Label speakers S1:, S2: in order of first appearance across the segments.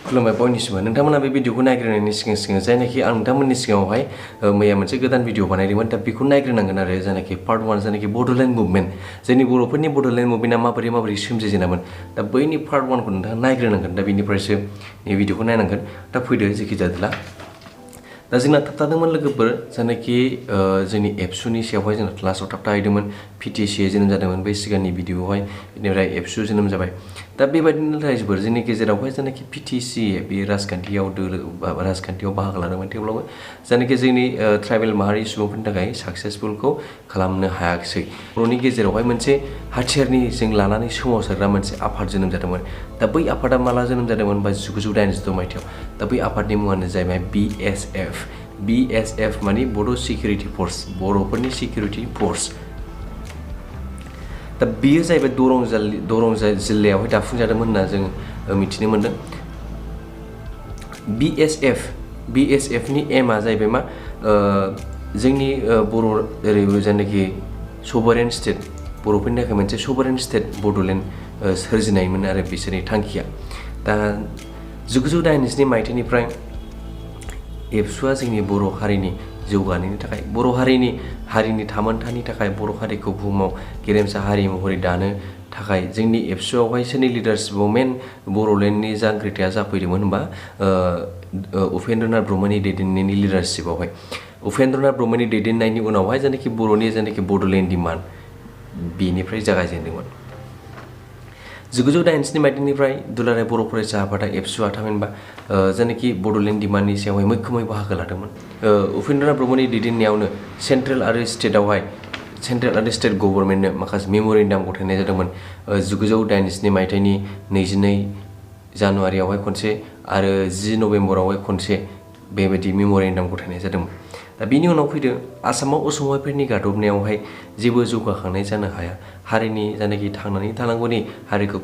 S1: खुलुमबाय बयनिसिमबो नोंथांमोना बे भिडिअखौ नायग्रोनायनि सिगां जायनाखि आं नोंथांमोननि सिगाङावहाय मैया मोनसे गोदान भिडिअ बानायदोंमोन दा बेखौ नायग्रोनांगोन आरो जायनाखि पार्ट 1 जायनाखि बड'लेण्ड मुभमेन्ट जोंनि बर'फोरनि बड'लेण्ड मुभमेन्टआ माबोरै सोमजिजेनामोन दा बैनि पार्ट 1 खौ नोंथाङा नायग्रोनांगोन दा बेनिफ्रायसो बे भिडिअखौ नायनांगोन दा फैदो जेखि जादोला दा जोंना थाबथादोंमोन लोगोफोर जायनाखि जोंनि एबसुनि सायावहाय जोंना क्लासाव थाबथाहैदोंमोन पिटिसिआ जोनोम जादोंमोन बै सिगांनि भिडिअआवहाय बेनिफ्राय एबसु जोनोम जाबाय दा बेबायदिनो रायजोफोर जोंनि गेजेरावहाय जायनाखि पिटिसि बे राजखान्थियाव बाहागो लादोंमोन थेवब्लाबो जायनाखि जोंनि ट्राइबेल माहारि सुबुंफोरनि थाखाय साक्सेसफुलखौ खालामनो हायाखिसै बर'नि गेजेरावहाय मोनसे हाथियारनि जों लानानै सोमावसारग्रा मोनसे आफाद जोनोम जादोंमन दा बै आफादा माला जोनोम जादोंमोन बा 1986 मायथाइयाव दा बै आफादनि मुङानो जाहैबाय BSF माने बड' सिकिउरिटि फर्स बर'फोरनि सिकिउरिटि फर्स दा बेयो जाहैबाय दरं जिल्लायावहाय दाफुंजादोंमोन होनना जों मिथिनो मोन्दों BSFनि एमआ जाहैबाय मा जोंनि बर' ओरै जायनाखि सभारेन स्टेट बर'फोरनि थाखाय मोनसे सभारेन स्टेट बड'लेण्ड सोरजिनायमोन आरो बिसोरनि थांखिया दा 1987 मायथाइनिफ्राय एबसुआ जोंनि बर' हारिनि जौगानायनि थाखाय बर' हारिनि थामोनथानि थाखाय बर' हारिखौ बुहुमाव गेरेमसा हारि महरै दानो थाखाय जोंनि एबसुआवहाय सोरनि लिडारशिपआव मेन बर'लेण्डनि जांख्रिथाया जाफैदोंमोन होनबा उपेन्द्रनाथ ब्रह्मनि दैदेननायनि लिडारशिपआवहाय उपेन्द्रनाथ ब्रह्मनि दैदेननायनि उनावहाय जायनाखि बर'नि जायनाखि बड'लेण्ड डिमान्ड बेनिफ्राय जागायजेनदोंमोन 1987 मायथाइनिफ्राय दुलाराय बर' फरायसा आफादा एबसुआ थामहिनबा जायनाखि बड'लेण्ड डिमान्डनि सायावहाय मैखोमै बाहागो लादोंमोन उपेन्द्रनाथ ब्रह्मनि दैदेननायावनो सेन्ट्रेल आरो स्टेट गभर्नमेन्टनो माखासे मेम'रेन्डाम गथायनाय जादोंमोन 1987 मायथाइनि 22 जानुवारियावहाय खनसे आरो 10 नभेम्बरावहाय खनसे बेबायदि मेम'रेन्डाम गथायनाय जादोंमोन दा बिनि उनाव फैदो आसामाव असमियाफोरनि गादबनायावहाय जेबो जौगाखांनाय जानो हाया हारिनि जायनाखि थांनानै थानांगौनि हारिखौ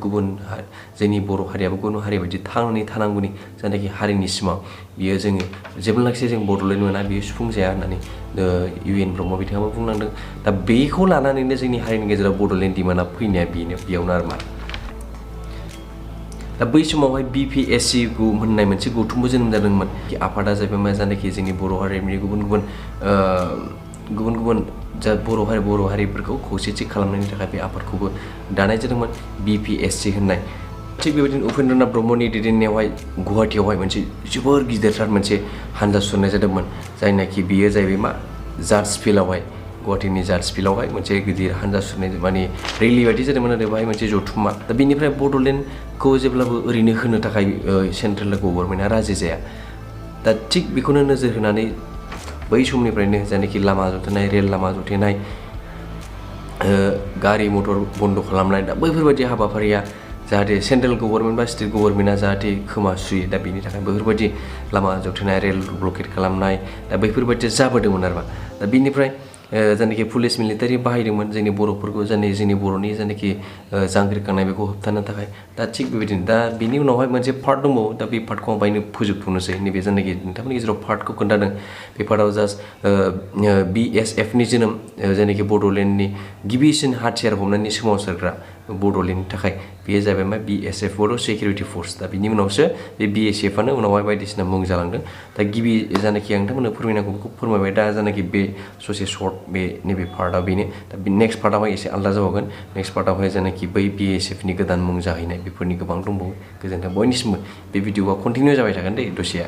S1: जोंनि बर' हारियाबो गुबुन हारि बायदि थांनानै थानांगौनि जायनाखि हारिनि सिमां बियो जोङो जेब्लानाखि जों बड'लेण्ड मोना बियो सुफुंजाया होननानै UN ब्रह्म बिथाङाबो बुंलांदों दा बेखौ लानानैनो जोंनि हारिनि गेजेराव बड'लेण्ड डिमान्डआ फैनाया बेयावनो आरो मा दा बै समावहाय BPSC होननाय मोनसे गौथुमबो जोनोम जादोंमोन आफादा जाहैबाय मा जायनाखि जोंनि बर' हारिनि गुबुन बर' हारिफोरखौ खौसेथि खालामनायनि थाखाय बे आफादखौबो दानाय जादोंमोन BPSC होननाय थिग बेबायदिनो उपेन्द्रनाथ ब्रह्मनि दैदेननायावहाय गुवाहाटियावहाय मोनसे जोबोर गिदिरथार मोनसे हानजा सुरनाय जादोंमोन जायनाखि बेयो जाहैबाय मा जार्ज फिल्डआवहाय गुवाहाटिनि जार्ज फिल्डआवहाय मोनसे गिदिर हानजा सुरनाय माने रेलि बायदि जादोंमोन आरो बेहाय मोनसे जथुम्मा दा बेनिफ्राय बड'लेण्डखौ जेब्लाबो ओरैनो होनो थाखाय सेन्ट्रेल गभर्नमेन्टआ राजि जाया दा थिग बेखौनो नोजोर होनानै बै समनिफ्रायनो जायनाखि लामा जथेनाय रेल लामा जथेनाय गारि मटर बन्द' खालामनाय दा बैफोरबायदि हाबाफारिया जाहाथे सेन्ट्रेल गभर्नमेन्ट बा स्टेट गभर्नमेन्टआ जाहाथे खोमा सुयो दा बेनि थाखाय बैफोरबायदि लामा जथेनाय रेल ब्लकेट खालामनाय दा बैफोरबायदि जाबोदोंमोन आरोमा दा बेनिफ्राय जायनाखि पुलिस मिलिटारि बाहायदोंमोन जोंनि बर'फोरखौ जोंनि बर'नि जायनाखि जांख्रिखांनाय बेखौ होबथानो थाखाय दा थिग बेबायदिनो दा बिनि उनावहाय मोनसे पार्ट दंबावो दा बे पार्टखौ आं बायनो फोजोबथ'नोसै नैबे जायनाखि नोंथांमोननि गेजेराव पार्टखौ खोन्थादों बे पार्टआव जास्ट BSFनि जोनोम जायनाखि बड'लेण्डनि गिबिसिन हाथियार हमनायनि सोमावसारग्रा बड'लेण्डनि थाखाय बेयो जाहैबाय मा BSF बड' सिकिउरिटि फर्स दा बिनि उनावसो बे BSFआनो उनावहाय बायदिसिना मुं जालांदों दा गिबि जायनाखि आं नोंथांमोननो फोरमायनांगौ बेखौ फोरमायबाय दा जायनाखि बे ससे सर्ट बे नैबे पार्टआ बेनो दा नेक्स्ट पार्टआवहाय एसे आलादा जाबावगोन नेक्स्ट पार्टआवहाय जायनाखि बै BSFनि गोदान मुं जाहैनाय बेफोरनि गोबां दंबावो गोजोन्थों बयनिसिमबो बे भिडिअआ कन्टिनिउ जाबाय थागोन दे दसेया